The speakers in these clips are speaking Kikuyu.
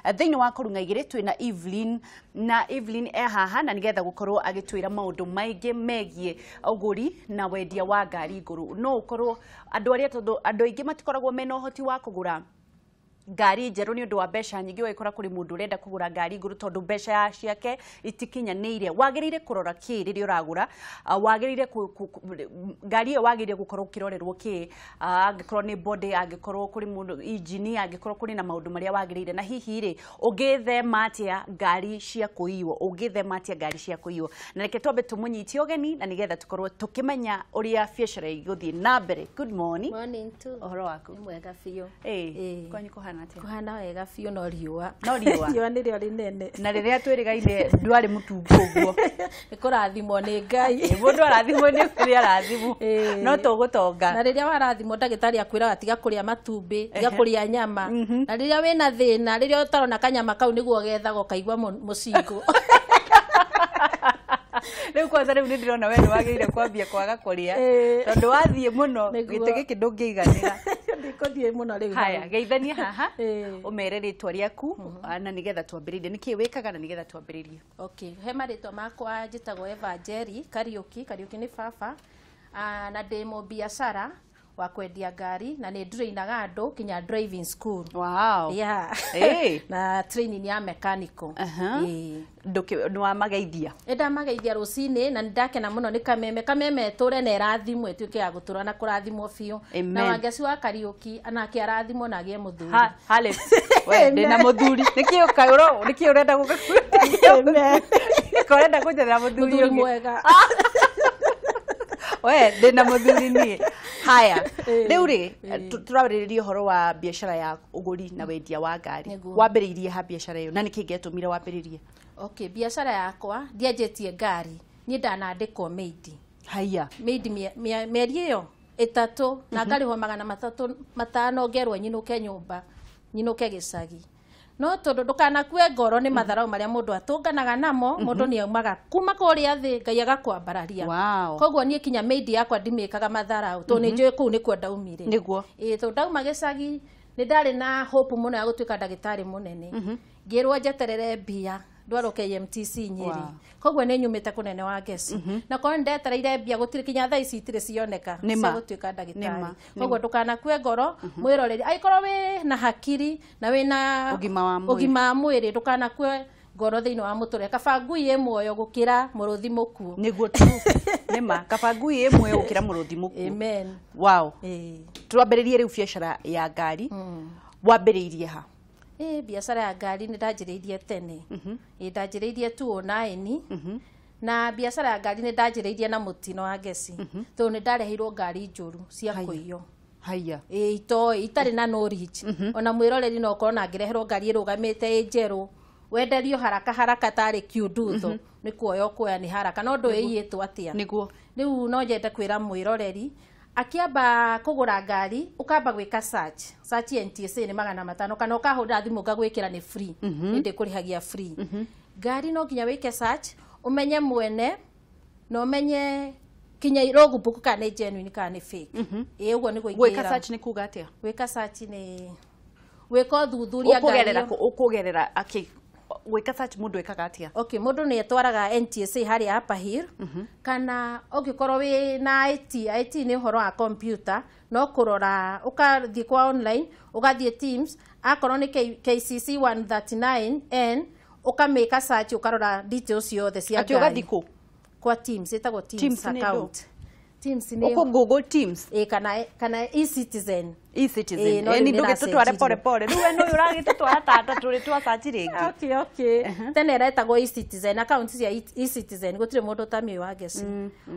Thĩinĩ wa kũrung'a igĩrĩ twĩna Evelyn, na Evelyn e haha na nĩgetha gũkorwo agĩtwĩra maũndũ maingĩ megiĩ ũgũri na wendia wa ngari ngũrũ. No ũkorwo andũ arĩa, tondũ andũ aingĩ matikoragwo mena ũhoti wa kũgũra ngari njerũ nĩ ũndũ wa mbeca nyingĩ, ũgakora kũrĩ mũndũ ũrenda kũgũra ngari ngũrũ tondũ mbeca ciake itikinyanĩire. Wagĩrĩire kũrora kĩ rĩrĩa ũragũra? Wagĩrĩire ngari ĩyo wagĩrĩire gũkorwo ũkĩrorerwo kĩ? Angĩkorwo nĩ body, angĩkorwo kũrĩ mũndũ engine, angĩkorwo kũrĩ na maũndũ marĩa wagĩrĩire, na hihi rĩ, ũngĩthema atĩa ngari cia kũiywo? Ũngĩthema atĩa ngari cia kũiywo? Na reke twambe tũmũnyitie ũgeni na nĩgetha tũkorwo tũkĩmenya ũrĩa biacara ĩgũthiĩ na mbere. Good morning. Morning too. Ũhoro waku? Nĩ mwega biũ. Ĩĩ, kwanyu kũhana atĩa? Kũhana wega biũ, no riũa. No riũa. Riũa nĩrĩo rĩnene. Na rĩrĩa twĩrĩgaine ndwarĩ mũtungu ũguo. Nĩ kũrathimwo nĩ Ngai. Mũndũ arathimwo nĩ kũrĩa arathimwo. Ĩĩ. No tũgũtonga. Na rĩrĩa warathimwo, ndagĩtarĩ akwĩraga tiga kũrĩa matumbĩ, tiga kũrĩa nyama. Na rĩrĩa wĩna thĩna, rĩrĩa ũtarona kanyama kau nĩguo gethaga, ũkaigua mũcingo. Rĩu kwanza rĩu nĩ ndĩrona we nĩ wagĩrĩire kwambia kwaga kũrĩa tondũ wathiĩ mũno Nĩguo. gĩtĩ gĩkĩ ndũngĩiganĩra. Ndikũthiĩ mũno rĩu. Haya, geithania haha, ũmere rĩtwa rĩaku na nĩgetha twambĩrĩrie nĩkĩ wĩkaga na nĩgetha twambĩrĩrie. Okay, he marĩtwa makwa njĩtagwo Eva Njeri Kariũki. Kariũki nĩ baba. Na ndĩ mũbiacara wa kwendia ngari na nĩ ndurainaga andũ kinya driving school. Wow. Yeah. Na training ya mechanical. Ĩĩ. Nĩ wamageithia. Nĩ ndamageithia rũcinĩ na nĩ ndakena mũno nĩ Kameme. Kameme ĩtũre na ĩrathimwo, ĩtuĩke ya gũtũra na kũrathimwo biũ. Amen. Na Wangeci wa Kariũki anake arathimwo na agĩe mũthuri. Hale we ndĩna mũthuri, nĩkĩ ũkaũro, nĩkĩ ũrenda gũka, ũrenda kũnjethera mũthuri Mũthuri ũngĩ? mwega. We ndĩna mũthuri niĩ. Haya, rĩu rĩ, tũrarĩrĩria ũhoro wa biacara ya ũgũri na wendia wa ngari. Nĩguo. Wambĩrĩirie ha biacara ĩyo na nĩkĩ gĩatũmire wambĩrĩrie? Okay, biacara yakwa ndianjĩtie ngari, niĩ ndanandĩkwo maid. Haya. Maid mĩeri ĩyo 3 na ngarĩhwo 305 ngerwo nyinũke nyũmba, nyinũke gĩcagi. No tondũ ndũkanakue ngoro nĩ matharau marĩa mũndũ atũnganaga namo, mũndũ nĩ aumaga kuma kũrĩa thĩ, Ngai agakwambararia. Koguo niĩ kinya maid yakwa ndimĩkaga matharau tondũ nĩ njũĩ kũu nĩkuo ndaumire. Ĩĩ, tondũ ndauma gĩcagi nĩ ndarĩ na hope mũno ya gũtuĩka ndagĩtarĩ mũnene, ngĩrwo njeterere mbia ndwarwo KMTC Nyĩrĩ. Koguo nĩ nyumĩte kũnene wa Ngeci, na korwo nĩ ndetereire mbia, gũtirĩ kinya thaa ici itirĩ cioneka Nĩma. cia gũtuĩka ndagĩtarĩ. Nĩma. Koguo ndũkanakue ngoro, mwĩroreri, angĩkorwo wĩ na hakiri na wĩna Ũgima wa mwĩrĩ. Ũgima wa mwĩrĩ, ndũkanakue ngoro thĩinĩ wa mũtũrĩre. Kaba ngui ĩ muoyo gũkĩra mũrũthi mũkuũ. Nĩguo tu, nĩma, kaba ngui ĩ muoyo gũkĩra mũrũthi mũkuũ. Amen. Wow. Ĩĩ. Twambĩrĩrie rĩu biacara ya ngari, wambĩrĩirie ha? Ĩ, biacara ya ngari nĩ ndanjĩrĩirie tene. Ĩ, ndanjĩrĩirie 2009, na biacara ya ngari nĩ ndanjĩrĩirie na mũtino wa Ngeci, tondũ nĩ ndareheirwo ngari njũru cia kũiywo. Haya. Ĩ, itoĩ itarĩ na knowledge. Ona mwĩroreri no ũkorwo na ngĩreherwo ngari ĩrũgamĩte ĩ njerũ, wenderio haraka haraka tarĩ kiundutho, nĩ kuoya ũkuoya nĩ haraka, no ndũĩ ĩiyĩtwo atĩa. Rĩu no nyende kwĩra mwĩroreri akĩamba kũgũra ngari, ũkamba gwĩka search. Search ya NTSA nĩ 500, kana ũkahũrĩra thimũ ngagwĩkĩra nĩ free, nĩ ndĩkũrĩhagia free. Ngari no nginya wĩke search, ũmenye mwene na ũmenye kinya logbook kana nĩ genuine kana nĩ fake. Ĩ, ũguo nĩguo Gwĩka ingĩra. search nĩ kuga atĩa? Gwĩka search nĩ gwĩka ũthuthuria ngari Ũkũgerera ĩyo. kũ? Ũkũgerera akĩ gwĩka search? Mũndũ ekaga atĩa? Okay, mũndũ nĩ etwaraga NTSA harĩa Upper Hill, kana ũngĩkorwo wĩ na IT, IT nĩ ũhoro wa computer, no kũrora ũgathiĩ kwa online, ũgathiĩ Teams, akorwo nĩ KCC 139N, ũkamĩka search, ũkarora details ciothe cia Atĩ ngari. ũgathiĩ kũ? Kwa Teams, ĩtagwo Teams, Teams nĩ ndũ? account. Teams nĩ Ũkũ Google Teams? Ĩ, kana eCitizen. eCitizen. Ĩ, no rĩu Ĩni nĩ ndũgĩtũtware pore ĩracenjirio. pore rĩu, we nũyũ ũragĩtũtwara tata tũrĩ twa search rĩngĩ. Okay, tene ĩretagwo eCitizen, account cia eCitizen gũtirĩ mũndũ ũtamĩũĩ wa Ngeci.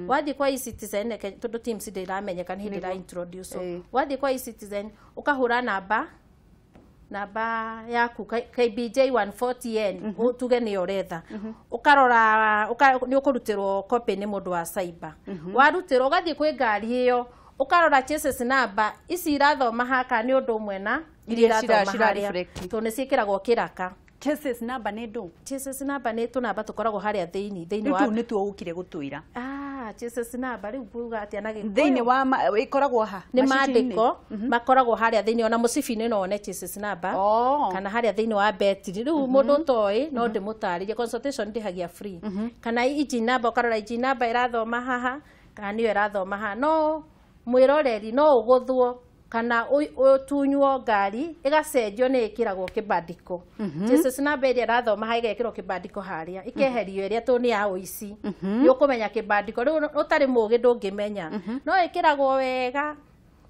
Wathiĩ kwa eCitizen, reke, tondũ Teams ndĩramenyeka nĩ hĩndĩ ĩra introduce. Wathiĩ kwa eCitizen, ũkahũra namba yaku KBJ 140N, tuge nĩyo ũretha, ũkarora nĩ ũkũrutĩrwo copy nĩ mũndũ wa cyber. Warutĩrwo, ũgathiĩ kwĩ ngari ĩyo, ũkarora chassis number ici irathoma haka nĩ ũndũ ũmwe na iria iria irathoma cira harĩa, reflect. tondũ nĩ ciĩkĩragwo kĩraka. Chassis number nĩ ndũ? Chassis number nĩ tũnamba tũkoragwo harĩa thĩinĩ Rĩu wa tũu nĩtuo ũkire gũtwĩra. Ah, Chassis number rĩu nguga atĩa na Gĩkũyũ? Thĩinĩ wa ĩkoragwo ha? Nĩ Macini-inĩ? mandĩko makoragwo harĩa thĩinĩ, ona mũcibi-inĩ no one chassis number, Oh. kana harĩa thĩinĩ wa betiri. Rĩu mũndũ ũtoĩ no ndĩmũtarĩrie, consultation ndĩhagia free. Kana engine number, ũkarora engine number ĩrathoma haha kana nĩyo ĩrathoma haha. No mwĩroreri, no ũgũthwo kana ũtunywo ngari ĩgacenjio, nĩ ĩkĩragwo kĩbandĩko. Chassis number ĩrĩa ĩrathoma haha ĩgekĩrwo kĩbandĩko harĩa, ĩkeherio ĩrĩa tũ nĩ ya ũici. Nĩ ũkũmenya kĩbandĩko rĩu, ũtarĩ mũgĩ ndũngĩmenya, no ĩkĩragwo wega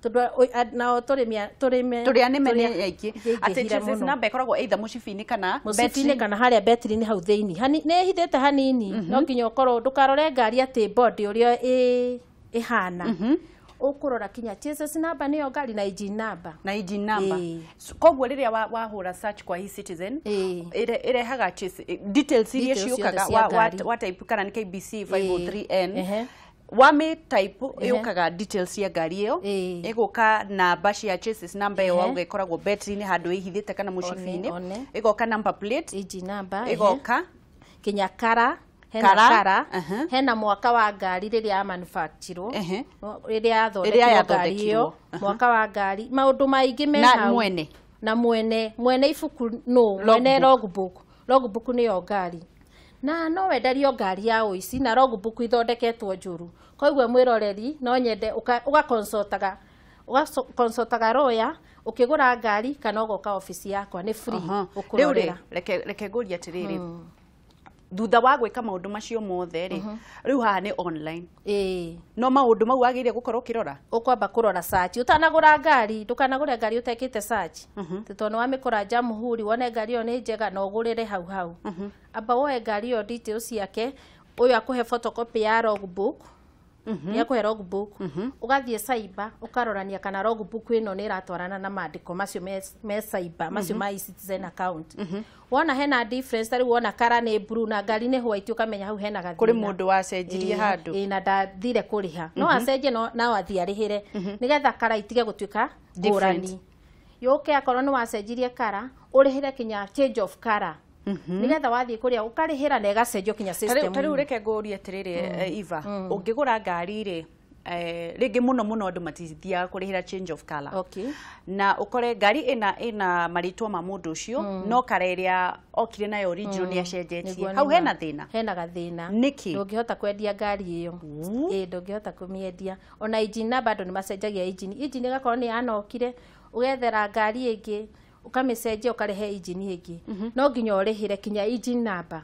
tondũ nao tũrĩmia tũrĩme Tũrĩ anĩme nĩ aingĩ atĩ aingĩhire chassis mũno. number ĩkoragwo either mũcibi-inĩ kana Mũcibi-inĩ betri. kana harĩa betri-inĩ hau thĩinĩ. Nĩ ĩhithĩte hanini. No nginya ũkorwo ndũkarore ngari atĩ body ũrĩa ĩhana, ũkũrora kinya chassis number nĩyo ngari na engine number. Na engine number. Ĩĩ. Koguo rĩrĩa wahũra search kwa eCitizen, ĩrehaga details iria Details ciũkaga ciothe cia ngari. wa type kana nĩ KBC 503N, Ehe. wamĩ type yũkaga details cia ngari ĩyo, ĩgũka namba cia chassis number ĩyo, wauga ĩkoragwo betri-inĩ handũ ĩhithĩte kana mũcibi-inĩ, One. ĩgoka number plate, Engine number, ehe. ĩgoka Kinya kara, hena Kara, kara, hena mwaka wa ngari rĩrĩa ya manufacturwo, rĩrĩa Rĩrĩa yathondekirwo ngari ĩyo, yathondekirwo. Mwaka wa ngari, maũndũ maingĩ me Na hau. mwene. Na mwene ibuku nũ mwene logbook. Logbook nĩyo ngari, na no wenderio ngari ya ũici na logbook ithondeketwo njũru. Koguo mwĩroreri, no nyende ũgaconsultaga lawyer ũkĩgũra ngari kana ũgoka obici yakwa, nĩ free. Rĩu rĩ, Ũkũrorera. Reke ngũrie atĩrĩrĩ, thutha wa gwĩka maũndũ macio mothe rĩ, rĩu haha nĩ online, Ĩĩ. no maũndũ mau wagĩrĩire gũkorwo ũkĩrora? Ũkwamba kũrora search ũtanagũra ngari. Ndũkanagũre ngari ũtekĩte search, tondũ nĩ wamĩkora Jamhuri, wone ngari ĩyo nĩ njega na ũgũrĩre hau hau. Amba woe ngari ĩyo details ciake, ũyũ akũhe photocopy ya logbook, nĩ akũhe logbook, ũgathiĩ cyber ũkarorania kana logbook ĩno nĩ ĩratwarana na mandĩko macio me cyber, macio ma eCitizen account. Wona hena difference, ta rĩu wona kara nĩ blue na ngari nĩ white, ũkamenya hau hena gathĩna. Kũrĩ mũndũ wacenjirie handũ. Ĩĩ, na ndathire kũrĩha. No acenjie, no athiĩ arĩhĩre nĩgetha kara itige gũtuĩka Different. ngũrani. Yũke akorwo nĩ wacenjirie kara, ũrĩhĩre kinya change of kara, nĩgetha wathiĩ kũrĩa ũkarĩhĩra na ĩgacenjio kinya system. Ta rĩu reke ngũrie atĩrĩrĩ, Eva, ũngĩgũra ngari rĩ, rĩngĩ mũno mũno andũ matithiaga kũrĩhĩra change of color, na ũkore ngari ĩna marĩtwa ma mũndũ ũcio, no kara ĩrĩa okire nayo original nĩ acenjetie. Nĩguo. Hau Nĩma. hena thĩna? Hena gathĩna. Nĩkĩ? Ndũngĩhota kwendia ngari ĩyo. Ĩĩ, ndũngĩhota kũmĩendia. Ona engine number, andũ nĩ macenjagia engine. Engine ĩgakorwo nĩ yanokire, ũgethera ngari ĩngĩ, ũkamĩcenjia, ũkarehe engine ĩngĩ. No nginya ũrĩhĩre kinya engine number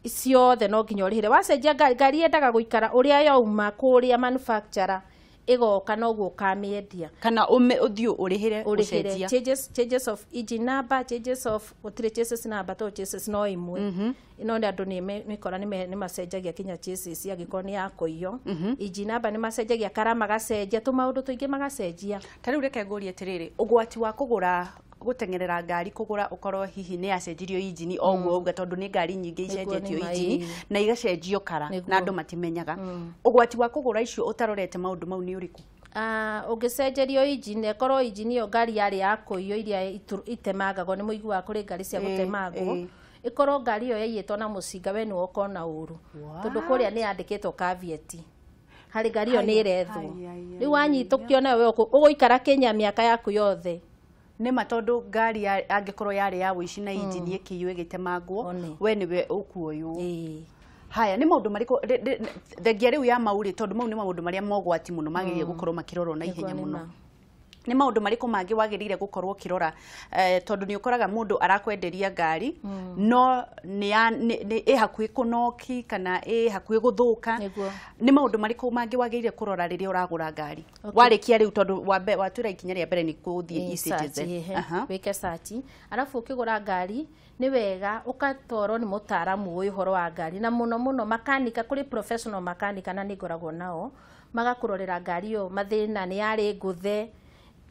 ciothe, no nginya ũrĩhĩre wacenjia ngari. Ngari yendaga gũikara ũrĩa yauma kũrĩa manufacturer, ĩgoka noguo ũkamĩendia. Kana ũthiĩ ũrĩhĩre Ũrĩhĩre gũcenjia. Changes of engine number, changes of, gũtirĩ chassis number to chassis no ĩmwe. No nĩ andũ nĩ mĩkora nĩ macenjagia kinya chassis angĩkorwo nĩ ya kũiywo. Engine number nĩ macenjagia, kara magacenjia, tũmaũndũ tũingĩ magacenjia. Ta rĩu reke ngũrie atĩrĩrĩ, ũgwati wa kũgũra, gũteng'erera ngari kũgũra, ũkorwo hihi nĩ yacenjirio injini o ũguo ũguo, tondũ nĩ ngari nyingĩ icenjetio Nĩguo, nĩma, injini na igacenjio kara na andũ matimenyaga, ũgwati wa kũgũra icio ũtarorete maũndũ mau nĩ ũrĩkũ? Ah, ũngĩcenjerio injini, ĩkorwo injini ĩyo ngari yarĩ ya kũiywo, iria itemangagwo, nĩ mũiguaga kũrĩ ngari cia gũtemangwo, ĩkorwo ngari ĩyo yaiyĩtwo na mũcinga, we nĩwe ũkona ũru, tondũ kũrĩa nĩ yandĩkĩtwo caveat harĩ ngari ĩyo nĩ ĩrethwo. Haya, Rĩu wanyitũkio nayo, we ũgũikara Kenya mĩaka yaku yothe. Nĩ ma, tondũ ngari angĩkorwo yarĩ ya wũici na injini ĩkĩiywo ĩgĩtemangwo, One. we nĩwe ũkuoywo. Ĩĩ. Haya, nĩ maũndũ marĩkũ thengia rĩu ya mau rĩ, tondũ mau nĩ maũndũ marĩa mogwati mũno magĩrĩire gũkorwo makĩrorwo na ihenya Nĩguo, mũno, nĩma. Nĩ maũndũ marĩkũ mangĩ wagĩrĩire gũkorwo ũkĩrora? Tondũ nĩ ũkoraga mũndũ arakwenderia ngari no nĩ ĩ hakuhĩ kũnoki kana ĩ hakuhĩ gũthũka. Nĩ maũndũ marĩkũ mangĩ wagĩrĩire kũrora rĩrĩa ũragũra ngari? Warĩkia rĩu, tondũ watwĩra ikinya rĩa mbere nĩ gũthiĩ eCitizen. Wĩke search, arabu ũkĩgũra ngari nĩ wega ũgatwarwo nĩ mũtaaramu ũĩ ũhoro wa ngari, na mũno mũno makanika. Kũrĩ professional makanika na nĩ ngoragwo nao, magakũrorera ngari ĩyo mathĩna, nĩ yarĩ ngũthe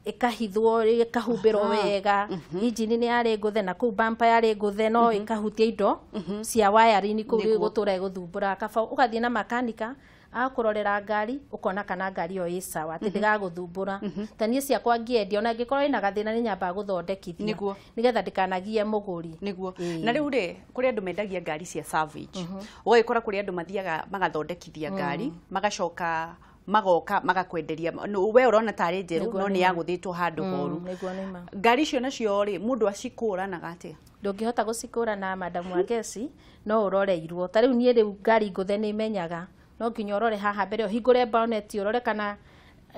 ĩkahithwo, ĩkahumbĩrwo wega, injini nĩ yarĩ ngũthe na kũu bumper yarĩ ngũthe, no ĩkahutia indo cia wiring kũu, gũtũra ĩgũthumbũra. Kaba ũgathiĩ na makanika. Agakũrorera ngari, ũkona kana ngari ĩyo ĩ sawa, atĩ ndĩgagũthumbũra. Ta niĩ ciakwa ngĩendia, ona angĩkorwo ĩna gathĩna nĩ nyambaga gũthondekithia nĩgetha ndĩkanagie mũgũri. Nĩguo. Na rĩu rĩ, kũrĩ andũ mendagia ngari cia salvage, ũgagĩkora kũrĩ andũ mathiaga magathondekithia ngari, magacoka magoka magakwenderia, we ũrona tarĩ njerũ no nĩ yagũthĩtwo handũ horu. Ngari icio nacio rĩ, mũndũ acikũranaga atĩa? Ndũngĩhota gũcikũrana, Madam Wangeci, no ũroreirwo. Ta rĩu niĩ rĩu ngari ngũthe nĩ menyaga, no nginya ũrore haha mbere, ũhingũre bonnet ũrore kana,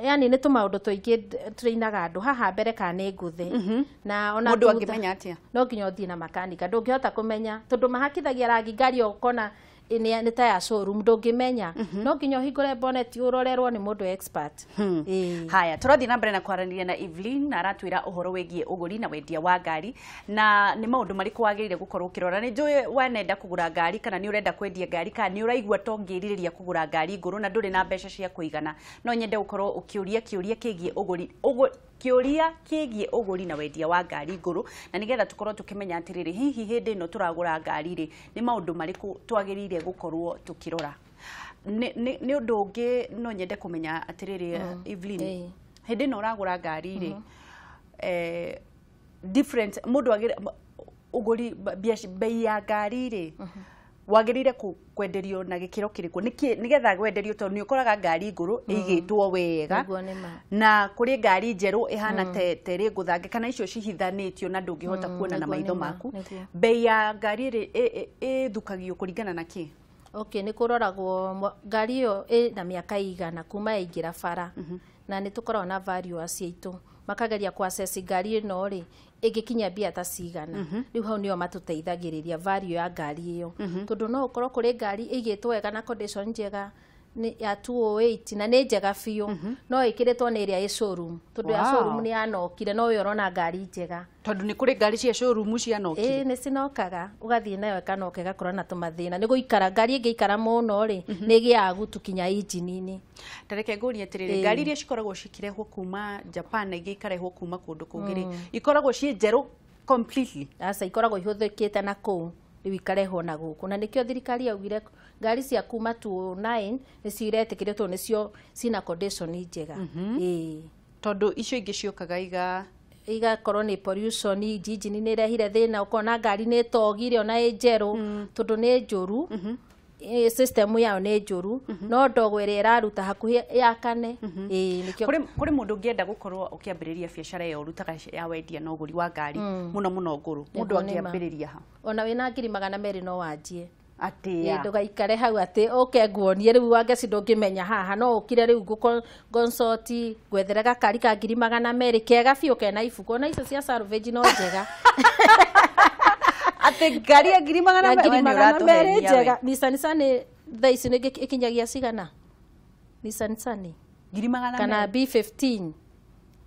yani nĩ tũmaũndũ tũingĩ tũrainaga andũ haha mbere kana nĩ ngũthe. Na ona mũndũ angĩmenya atĩa? No nginya ũthiĩ na makanika, ndũngĩhota kũmenya tondũ mahakithagia rangi ngari ĩyo ũkona nĩ ta ya showroom, ndũngĩmenya. No nginya ũhingũre bonnet ũrorerwo nĩ mũndũ expert. Haya, tũrathiĩ na mbere na kwaranĩria na Evelyn, na aratwĩra ũhoro wĩgiĩ ũgũri na wendia wa ngari, na nĩ maũndũ marĩkũ wagĩrĩire gũkorwo ũkĩrora. Nĩ njũĩ wanenda kũgũra ngari, kana nĩ ũrenda kwendia ngari, kana nĩ ũraigua to ngĩrirĩria kũgũra ngari ngũrũ na ndũrĩ na mbeca cia kũigana, no nyende gũkorwo ũkĩũria kĩũria kĩgiĩ ũgũri kĩũria kĩgiĩ ũgũri na wendia wa ngari ngũrũ, na nĩgetha tũkorwo tũkĩmenya atĩrĩrĩ, hihi hĩndĩ ĩno tũragũra ngari rĩ, nĩ maũndũ marĩkũ twagĩrĩire gũkorwo tũkĩrora. Nĩ ũndũ ũngĩ no nyende kũmenya atĩrĩrĩ, Evelyn, hĩndĩ ĩno ũragũra ngari rĩ, different mũndũ agĩrĩire ũgũri bei ya ngari rĩ, wagĩrĩire kwenderio na gĩkĩro kĩrĩkũ nĩgetha gwenderio, tondũ nĩ ũkoraga ngari ngũrũ ĩigĩtwo wega na kũrĩ ngari njerũ ĩhana terĩ ngũthange, kana icio cihithanĩtio na ndũngĩhota kuona na maitho maku. Bei ya ngari ĩrĩ ĩthukagio kũringana na kĩ? Okay, nĩ kũroragwo ngari ĩyo ĩna mĩaka igana kuma yaingĩra bara, na nĩ tũkoragwo na valuers aitũ makageria ku assess ngari ĩno rĩ ĩngĩkinya mbia ta cigana. Rĩu hau nĩo matũteithagĩrĩria value ya ngari ĩyo, tondũ no ũkorwo kũrĩ ngari ĩigĩtwo wega na condition njega ya 208 na nĩ njega biũ, no ĩkĩrĩtwo nĩ ĩrĩa ĩ showroom, tondũ ya showroom nĩ yanokire, no we ũrona ngari njega. Tondũ nĩ kũrĩ ngari cia showroom cianokire. Ĩĩ, nĩ cinokaga, ũgathiĩ nayo ĩkanoka ĩgakorwo na tũmathĩna. Nĩ gũikara ngari ĩngĩikara mũno rĩ, nĩ ĩgĩaga gutu kinya injini-inĩ. Ta reke ngũrie atĩrĩrĩ, ngari iria cikoragwo cikĩrehwo kuma Japan na ingĩ ikarehwo kuma kũndũ kũngĩ rĩ, ikoragwo ciĩ njerũ completely? Aca, ikoragwo ihũthĩkĩte na kũu, rĩu ikarehwo na gũkũ, na nĩkĩo thirikari yaugire ngari cia kuma 209 nĩcio iretĩkĩrio tondũ nĩcio cina condition njega. Tondũ icio ingĩ ciũkaga igakorwo nĩ pollution, injini nĩ ĩrehire thĩna, ũkona ngari nĩ ĩtogire ona ĩ njerũ tondũ nĩ njũru, system yao nĩ njũru, no ndogo ĩrĩa ĩraruta hakuhĩ yakane. Kũrĩ mũndũ ũngĩenda gũkorwo ũkĩambĩrĩria biacara ĩyo ũrutaga ya wendia na ũgũri wa ngari mũno mũno ngũrũ, mũndũ angĩambĩrĩria ha? Ona wĩna 200,000 no wanjie. Atĩa? Ndũgaikare hau atĩ ũke nguonie rĩu Wangeci ndũngĩmenya haha, no ũkire rĩu ngonsoti ngwethere gakari ka 200,000 kega biũ kena ibuku, ona icio cia salvage no njega. Atĩ ngari ya 200,000 njega. Nissan Sunny thaa ici nĩ ĩkinyagia cigana? Nissan Sunny 200,000 kana B15.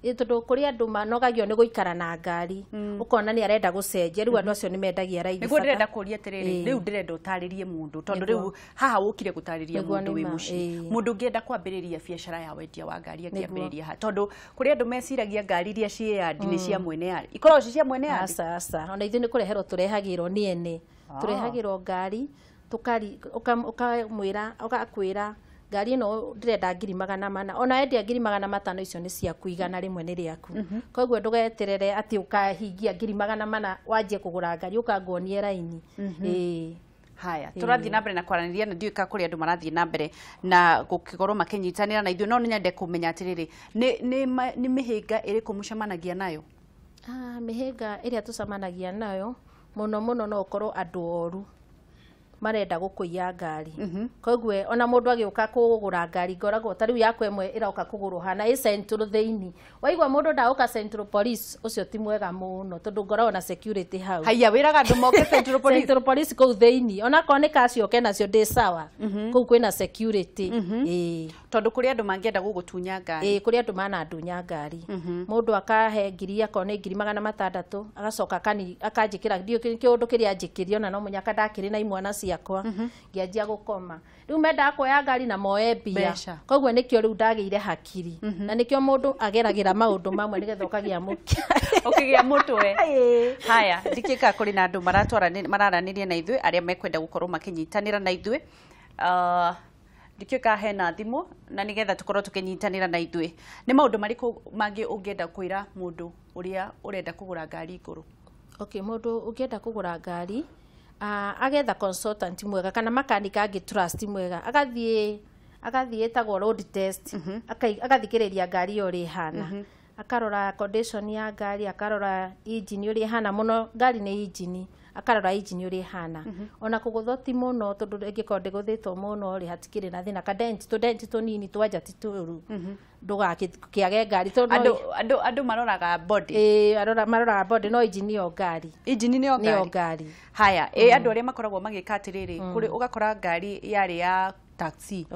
Tondũ kũrĩ andũ manogagio nĩ gũikara na ngari, ũkona nĩ arenda gũcenjia, rĩu andũ acio nĩ mendagia raithi. Nĩguo ndĩrenda kũria atĩrĩrĩ, rĩu ndĩrenda ũtarĩrie mũndũ, tondũ rĩu haha wũkire gũtarĩria mũndũ wĩ mũciĩ, mũndũ ũngĩenda kwambĩrĩria biacara ya wendia wa ngari angĩambĩrĩria ha? Tondũ kũrĩ andũ meciragia ngari iria ciĩ yandi nĩ cia mwene yandi, ikoragwo ci cia mwene yandi? Aca, aca, ona ithuĩ nĩ kũreherwo tũrehagĩrwo nĩ ene, tũrehagĩrwo ngari, ũkamwĩra, ũgakwĩra ngari ĩno ndĩrenda 400,000, ona endia 500,000 icio nĩ ciaku, 100 nĩ rĩaku. Koguo ndũgeterere atĩ ũkahingia 400,000 wanjie kũgũra ngari, ũkanguonie raini. Haya, tũrathiĩ na mbere na kwaranĩria na ndiũĩ kana kũrĩ andũ marathiĩ na mbere na gũkorwo makĩnyitanĩra na ithuĩ, no nyende kũmenya atĩrĩrĩ, nĩ mĩhĩnga ĩrĩkũ mũcemanagia nayo? Mĩhĩnga ĩrĩa tũcemanagia nayo mũno mũno no ũkorwo andũ oru marenda gũkũiya ngari. Koguo ona mũndũ agĩũka kũgũra ngari ngoragwo ta rĩu yakwa ĩmwe ĩroka kũgũrwo hana ĩ Central thĩinĩ, waigua mũndũ ndagũka Central Police, ũcio ti mwega mũno tondũ ngoragwo na security hau. Haiya, wĩraga andũ moke Central Police? Central Police kũu thĩinĩ, onakorwo nĩ cash oke nacio ndĩ sawa, kũu kwĩna security. Tondũ kũrĩ andũ mangĩenda gũgũtunya ngari. Ĩĩ, kũrĩ andũ manandunya ngari. Mũndũ akahe ngiri, akorwo nĩ 600,000, agacoka akanjĩkĩra ndiũĩ kĩũndũ kĩrĩa anjĩkĩrie, ona no mũnyaka ndakĩrĩ na imwana ciakwa, ngĩanjia gũkoma. Rĩu mendaga kuoya ngari na moe mbia, koguo nĩkĩo rĩu ndagĩire hakiri, na nĩkĩo mũndũ ageragĩra maũndũ mamwe nĩgetha ũkagĩa mũtwe. Ũkĩgĩa mũtwe. Haya, ndikĩka kũrĩ na andũ mararanĩria na ithuĩ arĩa mekwenda gũkorwo makĩnyitanĩra na ithuĩ. Ndikĩũĩ kana hena thimũ na nĩgetha tũkorwo tũkĩnyitanĩra na ithuĩ. Nĩ maũndũ marĩkũ mangĩ ũngĩenda kwĩra mũndũ ũrĩa ũrenda kũgũra ngari ngũrũ? Okay, mũndũ ũngĩenda kũgũra ngari, agetha consultant mwega kana makanika angĩ trust mwega, agathiĩ ĩtagwo road test, agathikĩrĩria ngari ĩyo ũrĩa ĩhana, akarora condition ya ngari, akarora engine ũrĩa ĩhana mũno. Ngari nĩ engine, akarora engine ũrĩa ĩhana. Ona kũgũthwo ti mũno, tondũ ĩngĩkorwo ndĩgũthĩtwo mũno rĩ, hatikĩrĩ na thĩna. Kadent, tũdent tũnini twanja ti tũru, ndũgakĩage ngari tondũ Andũ maroraga body. Ĩĩ, maroraga body, no engine nĩyo ngari. Engine nĩyo nĩyo ngari. Ngari. Haya, ĩ andũ arĩa makoragwo magĩka atĩrĩrĩ, kũrĩ ũgakora ngari yarĩ ya taxi,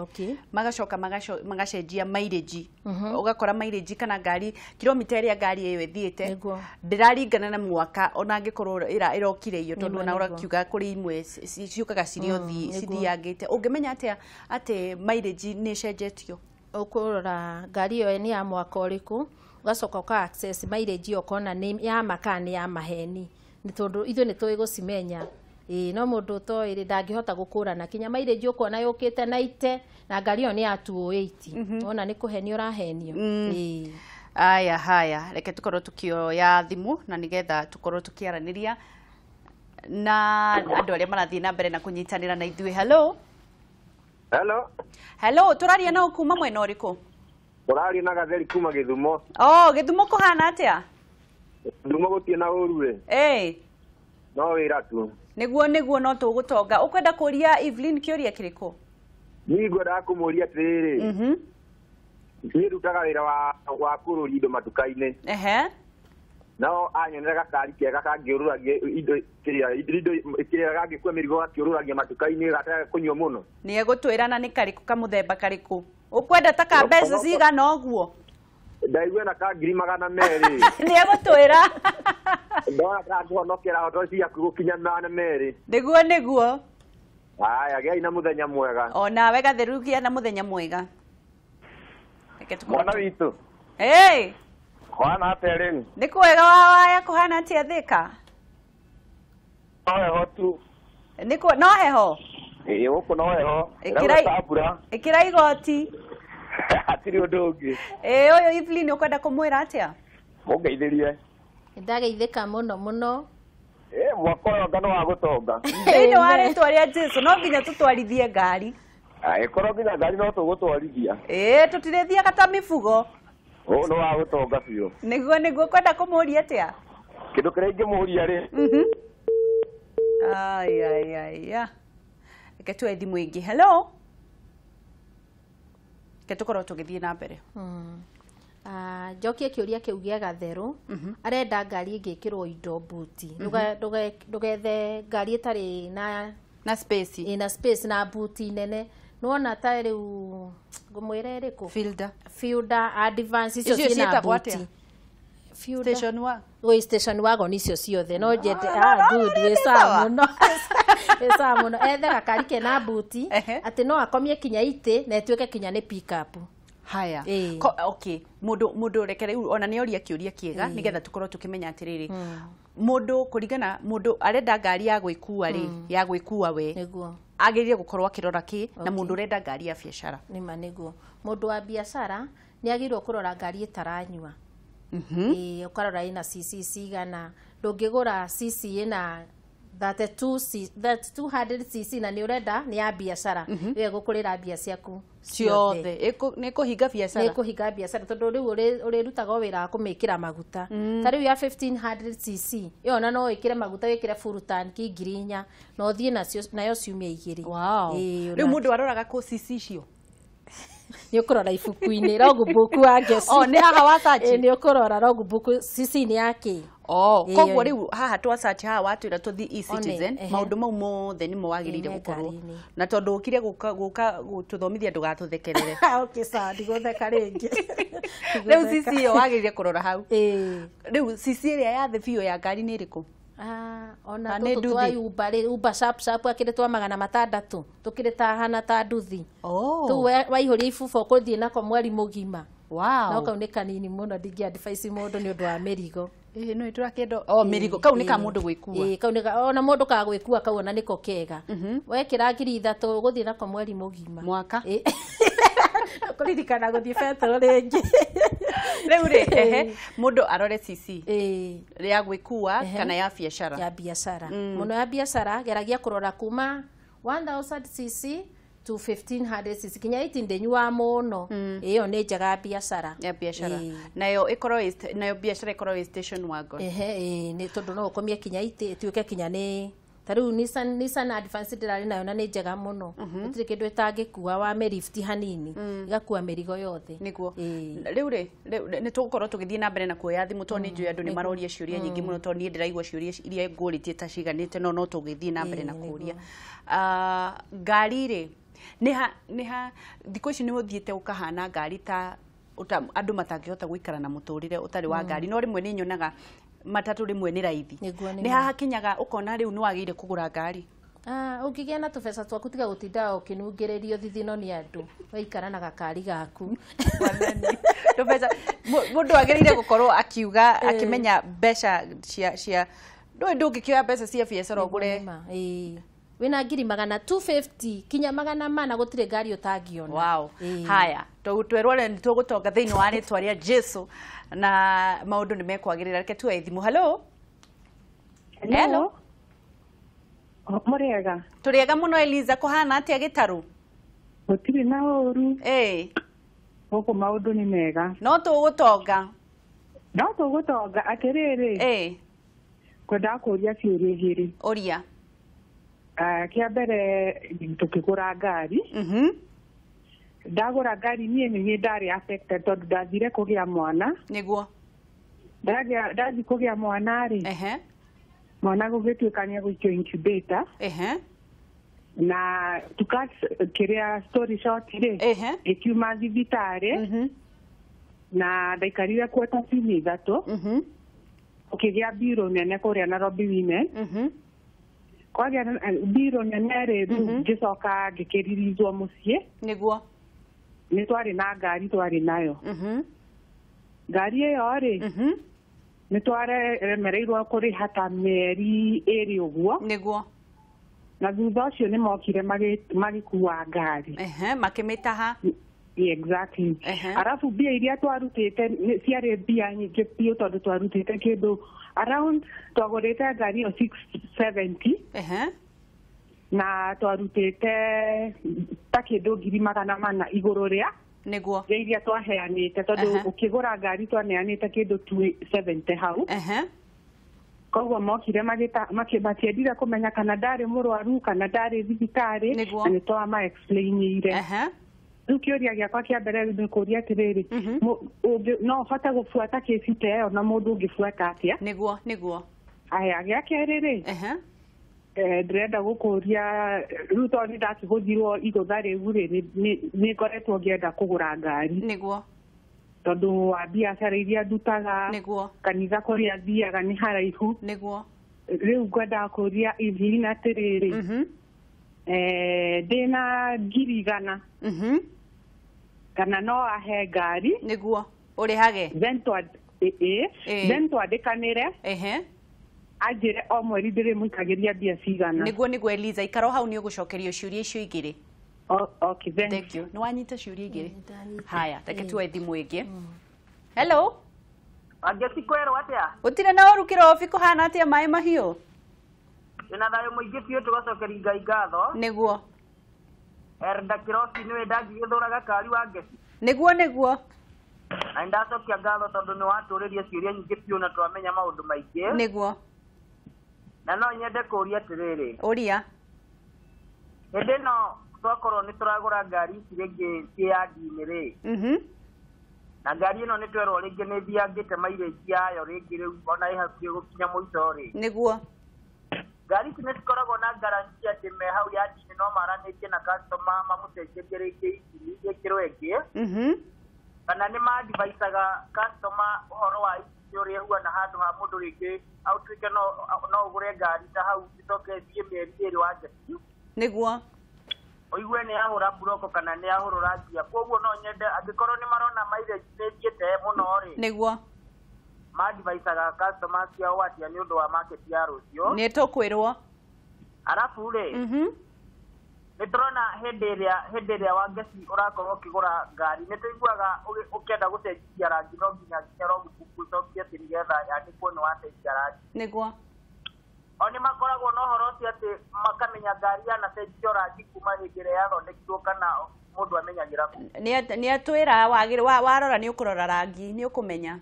magacoka magacenjia mileage, ũgakora mileage kana ngari kilomita ĩrĩa ngari ĩyo ĩthiĩte ndĩraringana na mwaka, ona angĩkorwo ĩrokire iyo, tondũ ona ũrakiuga kũrĩ imwe ciũkaga cirĩ o cithiangĩte. Ũngĩmenya atĩa atĩ mileage nĩ ĩcenjetio? Ũkũrora ngari ĩyo nĩ ya mwaka ũrĩkũ, ũgacoka ũka access mileage ĩyo, ũkona nĩ ya ma kana nĩ ya maheni, nĩ tondũ ithuĩ nĩ tũĩ gũcimenya. Ĩĩ, no mũndũ ũtoĩ rĩ, ndangĩhota gũkũrana kinya mileage. Ũkuona yũkĩte na ite na ngari ĩyo nĩ ya 208, wona nĩ kũhenio ũrahenio. Ĩĩ. Aya, haya, reke tũkorwo tukĩoya thimũ na nĩgetha tũkorwo tũkĩaranĩria na andũ arĩa marathiĩ na mbere na kũnyitanĩra na ithuĩ. Hello. Hello. Hello, tũraria nao kuma mwena ũrĩkũ? Ũraria na Gatheri kuma Gĩthumo. Oh, Gĩthumo kũhana atĩa? Gĩthumo gũtirĩ na ũru ĩ. Ĩĩ. No wĩra tu. Nĩguo, no tũgũtonga. Ũkwenda kũria Evelyn kĩũria kĩrĩkũ? Niĩ ngwendaga kũmũria atĩrĩrĩ. Niĩ ndutaga wĩra wa kũrũria indo matuka-inĩ. No anyonera gakari kega kangĩũrũragia indo kĩrĩa indo kĩrĩa gangĩkua mĩrigo gakĩũrũragia matuka-inĩ gataga kũnyua mũno. Nĩ egũtwĩra na nĩ karĩkũ, kamũthemba karĩkũ ũkwenda, ta ka mbeca cigana ũguo? Ndaigua na ka 200,000. Nĩ egũtwĩra. Ndona kangĩhonokera hoto ciaku gũkinya 200. Nĩguo. Haya, gĩai na mũthenya mwega. O nawe Gatheru, gĩa na mũthenya mwega. Reke tũkorwo Mwana witũ. Ĩĩ. Kũhana atĩa rĩu? Nĩ kwega wa waya, kũhana atĩa Thĩka? No heho tu. No heho? Ĩĩ, gũkũ no heho. Ĩkĩra Ĩraura ta mbura. Ĩkĩra igoti. Hatirĩ ũndũ ũngĩ. Ĩĩ, ũyũ Evelyn ũkwenda kũmwĩra atĩa? Mũngeithĩrie. Nĩndageithĩka mũno mũno. Ĩ mwaka ũyũ anga nĩ wa gũtonga. Thĩinĩ wa rĩtwa rĩa Jesu, no nginya tũtwarithie ngari. Angĩkorwo nginya ngari no tũgũtwarithia. Ĩĩ, tũtirĩthiaga ta mĩbugo. Ũũ nĩ wa gũtonga biũ. Nĩguo, kwenda kũmũria atĩa? Kĩndũ kĩrĩa ingĩmũria rĩ, Ai ai ai ya. Reke tuoe thimũ ĩngĩ. Hello. Reke tũkorwo tũgĩthiĩ na mbere. Njokie kĩũria kĩu gĩa Gatheru. Arenda ngari ĩngĩkĩrwo indo buti. Ndũgethe ngari ĩtarĩ na na space. Ĩna space na buti nene. Nĩwona ta rĩu ngũmwĩra ĩrĩkũ? Fielder. Fielder, Advance, icio Icio ciĩna ciĩtagwo buti. atĩa? Fielder. Station wa Gwĩ station wagon icio ciothe no njende. No, Ah, no, good, no, wĩ nĩ sawa sawa. mũno, wĩ sawa mũno. Ethe gakari kena buti atĩ no akomie kinya itĩ na ĩtuĩke kinya nĩ pick up. Haya. Ĩĩ. Okay, mũndũ reke rĩu ona nĩ oria kĩũria kĩega nĩgetha tũkorwo tũkĩmenya atĩrĩrĩ, mũndũ kũringana mũndũ arenda ngari ya gwĩkua rĩ, ya gwĩkua we, agĩrĩire gũkorwo akĩrora kĩ, na mũndũ ũrenda ngari ya biacara? Nĩma, nĩguo. Mũndũ wa biacara nĩ agĩrĩirwo kũrora ngari ĩtaranyua. Ĩĩ, ũkarora ĩna cc cigana. Ndũngĩgũra cc ĩna 32 3200 cc na nĩ ũrenda nĩ ya biacara, ĩyo ĩgũkũrĩra mbia ciaku. Ciothe. Nĩ kũhinga biacara. Nĩ kũhinga biacara, tondũ rĩu ũrĩrutaga o wĩra wa kũmĩkĩra maguta. Ta rĩu ya 1500 cc ĩyo ona no ĩkĩre maguta, wĩkĩre full tank 4,000 na ũthiĩ nayo ciumia 2. Wow. Ĩĩ. Rĩu mũndũ aroraga kũ cc icio? Nĩ ũkũrora ibuku-inĩ, logbook wa ngeci. Oh, nĩ haha wa search? Ĩĩ, nĩ ũkũrora logbook cc nĩ ya kĩ. Oh, Ĩĩ, koguo ĩyo. rĩu haha twa search haha watwĩra tũthi eCitizen, One, ehe. maũndũ mau mothe nĩmo wagĩrĩire Ĩĩ, me gũkorwo ngari-inĩ. na tondũ ũkire gũka gũtũthomithia, ndũgatũthekerere. Okay, sawa, ndigũtheka rĩngĩ. Rĩu cc ĩyo wagĩrĩire kũrora hau. Ĩĩ. Rĩu cc ĩrĩa ya thĩ biũ ya ngari nĩ ĩrĩkũ? Ah, ona Kana nĩ tũtũ twa nduthi? Uber rĩ, Uber sharp sharp akĩrĩ twa 600, tũkĩrĩ ta hana ta nduthi. Oh. Tũu waihũria ibuba ũkũthiĩ nako mweri mũgima. Wow. No kau nĩ kanini mũno, ndingĩ advise mũndũ nĩ ũndũ wa mĩrigo. No ĩtũrakĩendo o mĩrigo kau nĩ ka mũndũ gwĩkua. Kau nĩ ona mũndũ ka gwĩkua kau ona nĩko kega. Wekĩra 3,000 ũgũthiĩ nako mweri mũgima. Mwaka. Kũririkana gũthiĩ betũrũ rĩngĩ. Rĩu rĩ mũndũ arore CC ya gwĩkua kana ya biacara. Ya biacara. Mũno ya biacara geragia kũrora kuma 1000 cc to 1500 cc kinya 18 ndĩnyuaga mũno. Ĩyo nĩ njega ya biacara. Ya biacara. Nayo ĩkorwo nayo biacara ĩkorwo ĩ station wagon. Nĩ tondũ no ũkomie kinya itĩ ĩtuĩke kinya nĩ ta rĩu Nissan Advance ndĩrarĩ nayo na nĩ njega mũno. Gũtirĩ kĩndũ ĩtangĩkua wa mĩrifti hanini ĩgakua mĩrigo yothe. Nĩguo. Rĩu rĩ nĩ tũgũkorwo tũgĩthiĩ na mbere na kuoya thimũ tondũ nĩ njũĩ andũ nĩ maroria ciũria nyingĩ mũno tondũ niĩ ndĩraigua ciũria iria ngũrĩtie ta ciganĩte no tũgĩthiĩ na mbere na kũria. Ngari rĩ nĩ ha thikũ ici nĩ ũthiĩte ũkahana ngari ta andũ matangĩhota gũikara na mũtũrĩre ũtarĩ wa ngari no rĩmwe nĩ nyonaga matatũ rĩmwe nĩ raithi. Nĩ hahakinyaga ũkona rĩu nĩ wagĩrĩire kũgũra ngari. Ũngĩgĩa na tũbeca twaku tiga gũtinda ũkĩnungĩrĩrio thithino nĩ andũ waikara na gakari gaku. Tũbeca mũndũ agĩrĩire gũkorwo akiuga akĩmenya mbeca cia ndũĩ ndũngĩkĩoya mbeca cia biacara ũgũre. Wĩna ngiri 250 kinya 400 gũtirĩ ngari ũtangiona. Wow. Haya, twerwo nĩ tũgũtonga thĩinĩ wa rĩtwa rĩa Jesu na maũndũ nĩ mekwagĩrĩra. Reke tuoe thimũ. Hello. Hello. Mũrĩega. Tũrĩega mũno Eliza, kũhana atĩa gĩtarũ? Gũtirĩ na ũru. Gũkũ maũndũ nĩ mega. No tũgũtonga. No tũgũtonga atĩrĩrĩ. Ngwendaga kũũria ciũria igĩrĩ. Ũria. Kĩa mbere tũkĩgũra ngari. Ndagũra ngari niĩ nĩ niĩ ndarĩ affected tondũ ndathire kũgĩa mwana. Nĩguo. Ndathiĩ kũgĩa mwana rĩ. Mwana gũgĩtuĩka nĩ egũikio incubator. Na to cut kĩrĩa story short rĩ, ĩkiuma thibitarĩ na ndaikarire kuo ta ciumia 3. Ũkĩgĩa mbirũ nene kũrĩa Nairobi Women. Kwagĩa mbirũ nene rĩ, ngĩcoka ngĩkĩririthwo mũciĩ. Nĩguo. Nĩ twarĩ na ngari twarĩ nayo. Ngari ĩyo rĩ, nĩ twaremereirwo kũrĩha ta mĩeri 2 ũguo. Nĩguo. Na thutha ũcio nĩ mokire magĩkua ngari. Makĩmĩtaha. Exactly. Arabu mbia iria twarutĩte ciarĩ mbia nyingĩ biũ tondũ twarutĩte kĩndũ around twagũrĩte ngari ĩyo 670. Na twarutĩte ta kĩndũ 400,000 igũrũ rĩa. Nĩguo. Iria twaheanĩte tondũ ũkĩgũra ngari twaneanĩte kĩndũ 270 hau. Koguo mokire matiendire kũmenya kana ndarĩ mũrwaru kana ndarĩ thibitarĩ na nĩ twama explainire. Rĩu kĩũria gĩakwa kĩa mbere nĩ kũũria atĩrĩrĩ, no ũhote gũbuata kĩci ta ĩyo na mũndũ ũngĩbuata atĩa? Nĩguo, nĩguo. Aya, gĩa kerĩ rĩ, ndĩrenda gũkũria rĩu tondũ nĩ ndakĩgũthirwo igũtha rĩu rĩ, nĩ ngoretwo ngĩenda kũgũra ngari. Nĩguo. Tondũ wa biacara iria ndutaga. Nĩguo. Kanitha kũrĩa thiaga nĩ haraihu. Nĩguo. Rĩu ngwendaga kũũria Evelyn atĩrĩrĩ, ndĩna 100,000. Kana no ahe ngari. Nĩguo. Ũrĩhage. Then twandĩkanĩre. Anjĩre o mweri ndĩrĩmũikagĩria mbia cigana. Nĩguo, nĩguo Eliza, ikara hau nĩ ũgũcokerio ciũria icio igĩrĩ. Okay, thank you. Nĩ wanyita ciũria igĩrĩ. Haya, reke tuoe thimũ ĩngĩ. Hello. Angeci kwerwo atĩa? Gũtirĩ na ũru kĩrobi, kũhana atĩa maĩ mahiũ? Wĩna thayũ mũingĩ biũ, tũgacokeria Ngai ngatho. Nĩguo. Erda kĩrobi nĩwe ndangĩgĩthũra gakari wa Ngeci. Nĩguo, nĩguo. Na nĩndacokia ngatho tondũ nĩ watũrĩria ciũria nyingĩ biũ na twamenya maũndũ maingĩ. Nĩguo. Na no nyende kũũria atĩrĩrĩ. Ũria. Hĩndĩ ĩno twakorwo nĩ tũragũra ngari ici rĩngĩ ciĩ yandi-inĩ rĩ. Na ngari ĩno nĩ twerwo rĩngĩ nĩ ĩthiangĩte mileage yayo rĩngĩ rĩu ona ĩ hakuhĩ gũkinya mũico rĩ. Nĩguo. Ngari ici nĩ cikoragwo na guarantee atĩ me hau yandi-inĩ no maranĩtie na customer mamũcenjerie rĩngĩ injini ĩkĩrwo ĩngĩ. Kana nĩ ma-advisaga customer ũhoro wa injini ũrĩa ĩhuana handũ ha mũndũ rĩngĩ autuĩke no ũgũre ngari ta hau ĩcoke ĩthiĩ mĩeri 2 wa Ngeci. Nĩguo. Ũigue nĩ yahũra mburoko kana nĩ yahũrũra ngia. Koguo no nyende angĩkorwo nĩ marona mileage nĩ ĩthiĩte mũno rĩ. Nĩguo. ma-advisaga customers ciao atĩa nĩ ũndũ wa market ya rũciũ. Nĩ tũkwĩrwo. Arabu rĩ, nĩ tũrona hĩndĩ ĩrĩa Wangeci ũrakorwo ũkĩgũra ngari, nĩ tũiguaga ũkĩenda gũcenjia rangi no nginya logbook ũcokie atĩ nĩgetha yandĩkwo nĩ wacenjia rangi. Nĩguo. O nĩ makoragwo na ũhoro ũcio atĩ makamenya ngari yanacenjio rangi kuma hĩndĩ ĩrĩa yathondekirwo kana mũndũ amenyagĩra kũ. Nĩ atwĩra warora nĩ ũkũrora rangi nĩ ũkũmenya.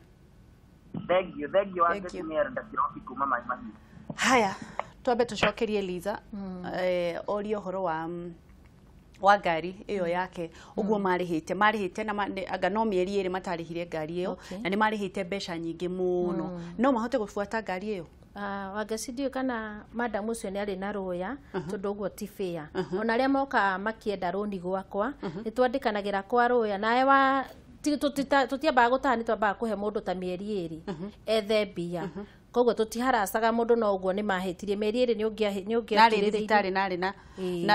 Thank you, Wangeci nĩ arenda kĩrobi kuma Mai Mahiũ. Haya, twambe tũcokerie Liza orie ũhoro wa ngari ĩyo yake ũguo marĩhĩte na anga no mĩeri 2 matarĩhire ngari ĩyo na nĩ marĩhĩte mbeca nyingĩ mũno, no mahote gũbuata ngari ĩyo. Wangeci ndiũĩ kana madam ũcio nĩ arĩ na rũya tondũ ũguo ti fair. Ona arĩa mokaga makĩenda rũni gwakwa nĩ twandĩkanagĩra kwa rũya nawe wa tũtiambaga gũtaha, nĩ twambaga kũhe mũndũ ta mĩeri 2 ethe mbia. Koguo tũtiharacaga mũndũ, no ũguo nĩ mahĩtirie mĩeri 2 nĩ ũngĩakĩrĩrĩirie thibitarĩ narĩ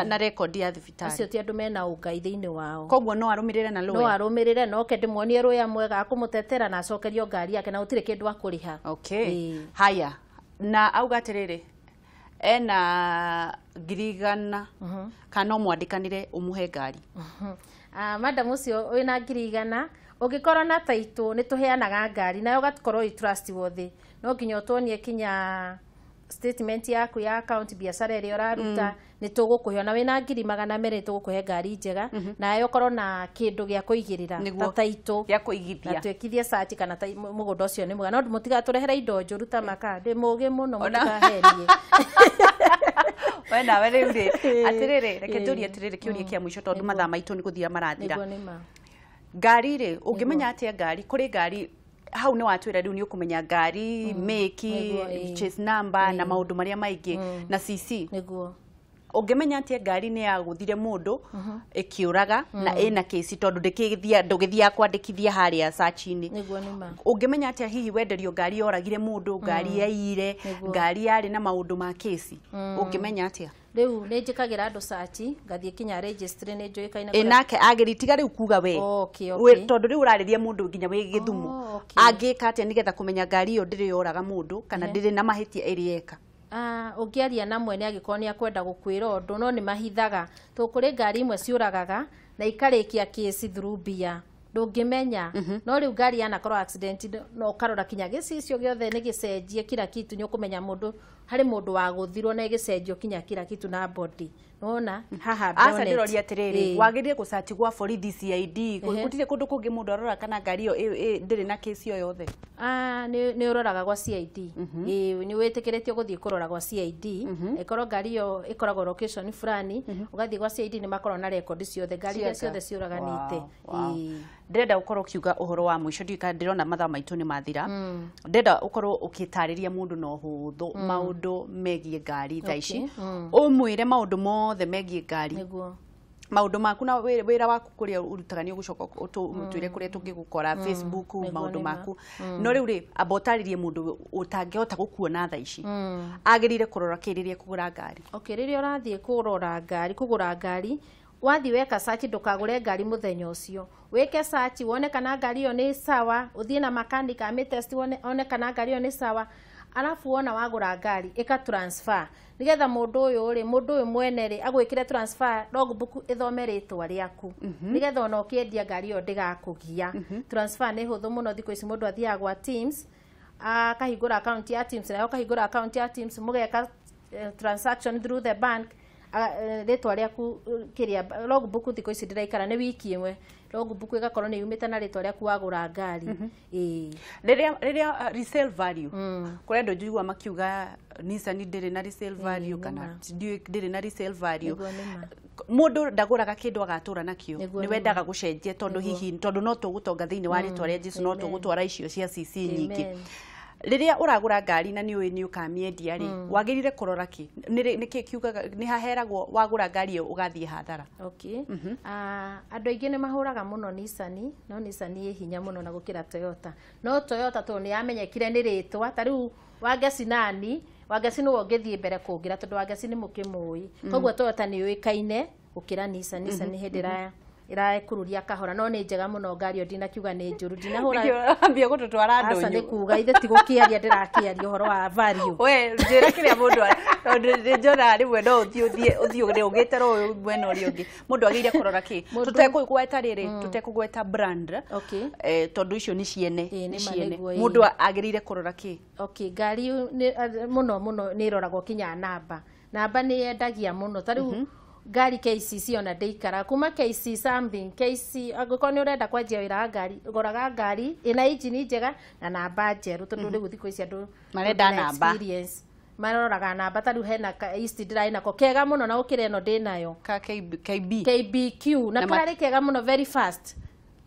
na rekondi ya thibitarĩ. Acio ti andũ mena ũngai thĩinĩ wao. Koguo no arũmĩrĩre na rũya. No arũmĩrĩre na oke ndĩmuonie rũya mwega akũmũtetera na acokerio ngari yake na gũtirĩ kĩndũ akũrĩha. Okay. Haya, na auga atĩrĩrĩ, ena 100,000 kana no mwandĩkanĩre ũmũhe ngari. Madam ũcio wĩna 100,000 ũngĩkorwo na taitũ nĩ tũheanaga ngari nayo ũgakorwo wĩ trustworthy, no nginya ũtuonie kinya statement yaku ya account biacara ĩrĩa ũraruta, nĩ tũgũkũhe ona wĩna 200,000 nĩ tũgũkũhe ngari njega, nayo ũkorwo na kĩndũ gĩa kũigĩrĩra ta taitũ gĩa kũigithia na twĩkithie search kana mũgũnda ũcio nĩ mwega, no mũtigatũrehere indo njũru ta makaa, ndĩ mũgĩ mũno mũtikahenie. We nawe rĩu rĩ, atĩrĩrĩ, reke tũrie atĩrĩrĩ kĩũria kĩa mũico tondũ mathaa maitũ nĩ gũthira marathira. Ngari rĩ, ũngĩmenya atĩa ngari, kũrĩ ngari hau nĩ watwĩra rĩu nĩ ũkũmenya ngari, make, chase number na maũndũ marĩa maingĩ na CC. Nĩguo. Ũngĩmenya atĩa ngari nĩ yagũthire mũndũ ĩkĩũraga na ĩna kesi tondũ ndũgĩthiaga kwandĩkithia harĩa search-inĩ. Nĩguo nĩ ma. Ũngĩmenya atĩa hihi wenderio ngari yoragire mũndũ, ngari yaiyire, ngari yarĩ na maũndũ ma kesi, ũngĩmenya atĩa? Rĩu nĩ njĩkagĩra andũ search, ngathiĩ kinya registry nĩ njũĩkaine. Ĩ nake agĩri tiga rĩu kuga we. Tondũ rĩu ũrarĩria mũndũ nginya wĩ Gĩthumo. Angĩka atĩa nĩgetha kũmenya ngari ĩyo ndĩrĩ yoraga mũndũ kana ndĩrĩ na mahĩtia ĩrĩ eka? Ũngĩaria na mwene angĩkorwo nĩ akwenda gũkwĩra ũndũ, no nĩ mahithaga. Tondũ kũrĩ ngari imwe ciũragaga na ikarĩkia kesi through mbia, ndũngĩmenya. No rĩu ngari yanakorwo accident no ũkarora kinya gĩcicio gĩothe nĩ gĩcenjie kila kitu, nĩ ũkũmenya mũndũ harĩ mũndũ wagũthirwo na ĩgĩcenjio kinya kila kitu na body. Nĩwona haha bonnet. Aca ndĩroria atĩrĩrĩ, wagĩrĩire gũcaci gwa borithi CID, gũtirĩ kũndũ kũngĩ mũndũ arora kana ngari ĩyo ndĩrĩ na kesi o yothe? Nĩ ũroraga gwa CID. Nĩ wĩtĩkĩrĩtio gũthiĩ kũrora gwa CID. Ĩkorwo ngari ĩyo ĩkoragwo location fulani, ũgathiĩ gwa CID nĩ makoragwo na rekondi ciothe, ngari iria ciothe ciũraganĩte. Ndĩrenda ũkorwo ũkiuga ũhoro wa mũico, ndiũĩ kana ndĩrona mathaa maitũ nĩ mathira. Ndĩrenda ũkorwo ũkĩtarĩria mũndũ na ũhũthũ maũndũ megiĩ ngari thaa ici, ũmwĩre maũndũ mothe megiĩ ngari, maũndũ maku na wĩra waku kũrĩa ũrutaga nĩ ũgũcoka ũtwĩre kũrĩa tũngĩgũkora Facebook, maũndũ maku. No rĩu rĩ, amba ũtarĩrie mũndũ ũtangĩhota gũkuona thaa ici agĩrĩire kũrora kĩ rĩrĩa kũgũra ngari. Okay, rĩrĩa ũrathiĩ kũrora ngari, kũgũra ngari, wathiĩ weka search, ndũkagũre ngari mũthenya ũcio, wĩke search wone kana ngari ĩyo nĩ sawa, ũthiĩ na mechanic amĩtest one kana ngari ĩyo nĩ sawa. Alafu wona wagũra ngari ĩka transfer nĩgetha mũndũ ũyũ rĩ, mũndũ ũyũ mwene rĩ agwĩkĩre transfer logbook ĩthome rĩtwa rĩaku nĩgetha ona ũkĩendia ngari ĩyo ndĩgakũgia. Transfer nĩ hũthũ mũno thikũ ici, mũndũ athiaga gwa Teams akahingũra account ya Teams, nayo ũkahingũra account ya Teams mũgeka transaction through the bank, rĩtwa rĩaku kĩrĩa logbook thikũ ici ndĩraikara nĩ wiki ĩmwe, logbook ĩgakorwo nĩ yumĩte na rĩtwa rĩaku wagũra ngari. Rĩrĩa resale value, kũrĩ andũ njiguaga makiuga Nissan ndĩrĩ na resale value kana ndĩrĩ na resale value. Mũndũ ndagũraga kĩndũ agatũra nakĩo, nĩ wendaga gũcenjia tondũ hihi tondũ no tũgũtonga thĩinĩ wa rĩtwa rĩa Jesũ, no tũgũtwara icio cia CC nyingĩ. Rĩrĩa ũragũra ngari na nĩ ũĩ nĩ ũkamĩendia rĩ, wagĩrĩire kũrora kĩ? Nĩ kĩ kiugaga nĩ haheragwo wagũra ngari ĩyo ũgathiĩ hathara? Okay. Andũ aingĩ nĩ mahũraga mũno Nissan, no Nissan ĩ hinya mũno na gũkĩra Toyota. No Toyota tondũ nĩ yamenyekire nĩ rĩtwa, ta rĩu Wangeci nani, Wangeci nĩwe ũngĩthiĩ mbere kũngĩra tondũ Wangeci nĩ mũkĩmũĩ. Koguo Toyota nĩ yũĩkaine gũkĩra Nissan. Nissan nĩ hĩndĩ Ĩrakururia kahora no nĩ njega mũno ngari ĩyo, ndinakiuga nĩ njũru, ndinahũra. Ambia gũtũtwara Aca ndũnyũ. nĩ kuga ithe ti gũkĩaria, ndĩrakĩaria ũhoro wa value. We njĩra kĩrĩa mũndũ tondũ nĩ njonaga rĩmwe no ũthiĩ ũthiĩ ũthiĩ ũgĩte ũyũ mwena ũrĩa ũngĩ. Mũndũ agĩrĩire kũrora kĩ? Tũtekũgweta rĩrĩ, tũtekũgweta brand. Tondũ icio nĩ ciene, nĩ ciene. Mũndũ agĩrĩire kũrora kĩ? Okay, ngari mũno mũno nĩ ĩroragwo kinya namba. Namba nĩ yendagia mũno. Ta rĩu ngari KCC ona ndĩikara kuma KC something, KC angĩkorwo nĩ ũrenda kwanjia wĩra wa ngari, ũgoraga ngari ĩna injini njega na namba njerũ, tondũ rĩu thikũ ici andũ marenda namba. Experience maroraga namba. Ta rĩu hena East ndĩrarĩ nako kega mũno na gũkĩra ĩno ndĩnayo ka KB KBQ, na kararĩ kega mũno, very fast.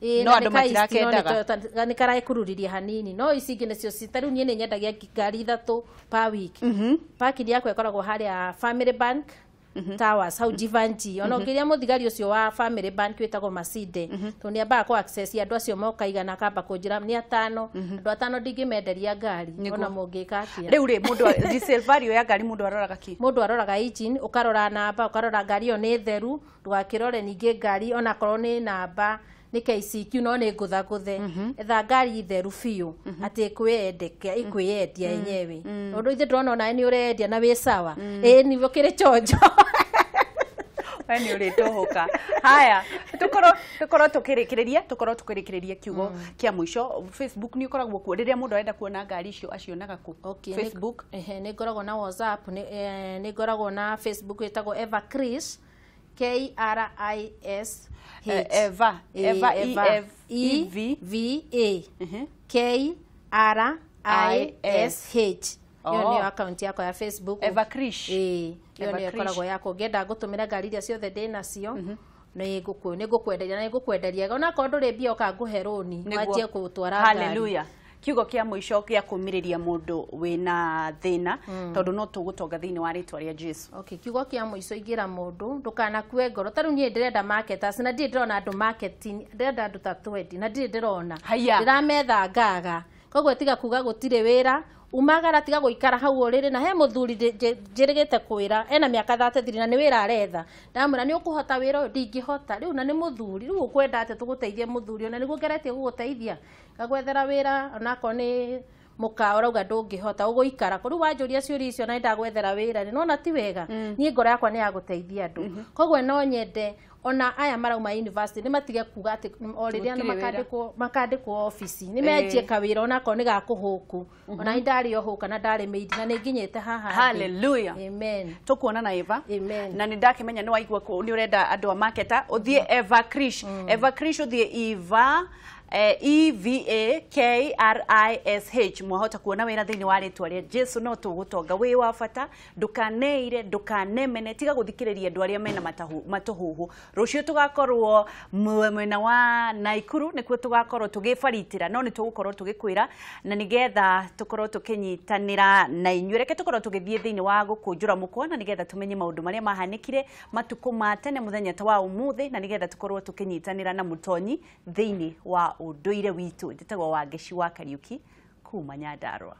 No andũ matirakendaga, nĩ karakururirie hanini. No ici ingĩ nĩcio ta rĩu niĩ nĩ nyendagia ngari 3 per week. Parking yakwa ĩkoragwo harĩa Family Bank Towers, hau Jivanji. Ona ũngĩria mũthigari ũcio wa Family Bank wĩtagwo Masinde, tondũ nĩ ambaga kũ access andũ acio moka igana, akamba kũnjĩra nĩ atano, andũ atano ndingĩmenderia ngari ona mũngĩka atĩa. Rĩu rĩ, mũndũ resale value ya ngari mũndũ aroraga kĩ? Mũndũ aroraga engine, ũkarora namba, ũkarora ngari ĩyo nĩ theru, ndũgakĩrore ningĩ ngari onakorwo nĩ namba nĩ KCQ no nĩ ngũthagũthe. Etha ngari theru biũ atĩ ĩkwĩyendia yenyewe. Ũndũ ithe ndĩrona onawe nĩ ũrendia na wĩ sawa. Ĩĩ nĩ ũkĩrĩ chonjo. We nĩ ũrĩtũhũka. Haya, tũkorwo tũkĩrĩkĩrĩria kiugo kĩa mũico. Facebook nĩ ũkoragwo kuo rĩrĩa mũndũ arenda kuona ngari icio acionaga kũ? Facebook. Nĩ ngoragwo na WhatsApp, nĩ ngoragwo na Facebook ĩtagwo Eva Krish, K R I S H. Eva, Eva, E F E V V A K R I S H. Iyo nĩyo account yakwa ya Facebook. Eva Krish. Iyo nĩyo ĩkoragwo yakwa. Ũngĩenda ngũtũmĩra ngari iria ciothe ndĩ nacio, nĩ ngũkwenderia na nĩ ngũkwenderia. Onakorwo ndũrĩ mbia ũka ngũhe rũni, wanjie gũtwara ngari. Hallelujah. Kiugo kĩa mũico gĩa kũmĩrĩria mũndũ wĩna thĩna, tondũ no tũgũtonga thĩinĩ wa rĩtwa rĩa Jesu. Okay, kiugo kĩa mũico ingĩra mũndũ ndũkanakue ngoro. Ta rĩu niĩ ndĩrenda marketers na ndirĩ ndĩrona andũ marketing, ndĩrenda andũ ta twendi na ndirĩ ndĩrona. Ndĩrametha ngaga. Koguo tiga kuga gũtirĩ wĩra, umagara, tiga gũikara hau ũrĩrĩ. Na he mũthuri njĩrĩgĩte kwĩra ena mĩaka 33 na nĩ wĩra aretha. Ndamwĩra nĩ ũkũhota wĩra ũyũ, ndingĩhota. Rĩu na nĩ mũthuri, rĩu ũkwenda atĩa tũgũteithie mũthuri? Ona nĩguo ngeretie gũgũteithia, ngagwethera wĩra onakorwo nĩ mũkawa ũrauga ndũngĩhota, ũgũikara kũ? Rĩu wanjũria ciũria icio na nĩndagwethera wĩra, nĩwona ti wega. Niĩ ngoro yakwa nĩ ya gũteithia andũ. Koguo no nyende ona aya marauma university nĩ matige kuga atĩ o rĩrĩa makandĩkwo obici, nĩ menjie kawĩra onakorwo nĩ ga kũhũku. Ona nĩ ndarĩ o hũka na ndarĩ maid na nĩ nginyĩte haha. Hallelujah. Amen. Tũkuonana Eva. Amen. Na nĩ ndakĩmenya nĩ waigua nĩ ũrenda andũ a marketer, ũthiĩ Eva Krish. Eva Krish ũthiĩ Eva E V A K R I S H. Mwahota kuona wĩra thĩinĩ wa rĩtwa rĩa Jesu. No tũgũtonga wĩ wa bata, ndũkaneire, ndũkanemene, tiga gũthikĩrĩria andũ arĩa mena matũhũhũ. Rũciũ tũgakorwo mwena wa Naikuru, nĩkuo tũgakorwo tũgĩbaritĩra, no nĩ tũgũkorwo tũgĩkwĩra na nĩgetha tũkorwo tũkĩnyitanĩra na inyuĩ. Reke tũkorwo tũgĩthiĩ thĩinĩ wa gũkũnjũra mũkwa na nĩgetha tũmenye maũndũ marĩa mahanĩkire matukũ ma tene mũthenya ta wa ũmũthĩ, na nĩgetha tũkorwo tũkĩnyitanĩra na mũtonyi thĩinĩ wa ũndũire witũ. Njĩtagwo Wangeci wa Kariuki kuma Nyandarua.